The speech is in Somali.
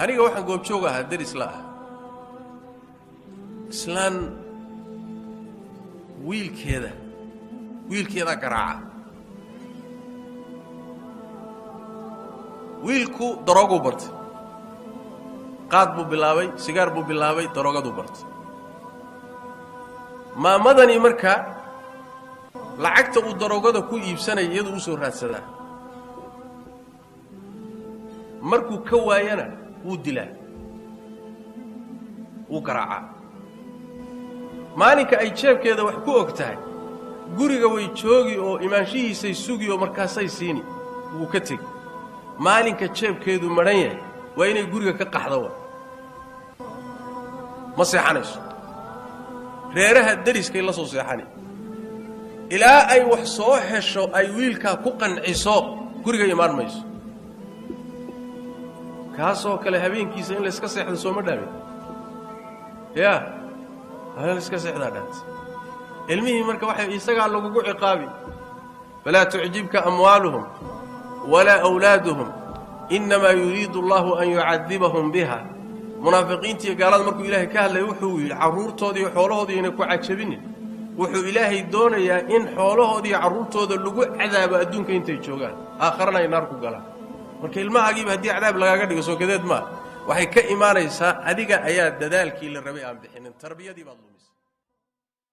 Aniga waxaan goobjoog ahaa, deris la ah, islaan wiilkeedaa garaaca. Wiilku darooguu bartay, qaad buu bilaabay, sigaar buu bilaabay, daroogaduu bartay. Maamadani marka lacagta uu daroogada ku iibsanaya iyadu u soo raadsadaa, markuu ka waayana wuu dilaa, wuu garaacaa. Maalinka ay jeebkeeda wax ku og tahay guriga way joogi oo imaanshihiisay sugi oo markaasay siini, wuu ka tegi. Maalinka jeebkeedu madhan yahay waa inay guriga ka qaxdo, wa ma seexanayso, reeraha deriskay la soo seexani ilaa ay wax soo hesho ay wiilkaa ku qanciso, guriga imaan mayso. Kaasoo kale habeenkiisa in layska seexdo sooma dhaamin? Ya, in layska seexdaa dhaanta. Ilmihii marka waxay isagaa lagugu ciqaabi. Falaa tucjibka amwaaluhum walaa awlaaduhum innamaa yuriidu allahu an yucadibahum biha. Munaafiqiintiiyo gaalada markuu ilaahay ka hadlaya wuxuu yidhi carruurtooda iyo xoolahooda yayna ku cajabinin. Wuxuu ilaahay doonayaa in xoolahooda iyo carruurtooda lagu cadaabo adduunka intay joogaan, aakharana ay naar ku galaan. Marka ilmahaagiiba haddii cadaab lagaaga dhigo soo kadeed maa, waxay ka imaanaysaa adiga ayaa dadaalkii la rabay aan bixinin, tarbiyadii baad lumisay.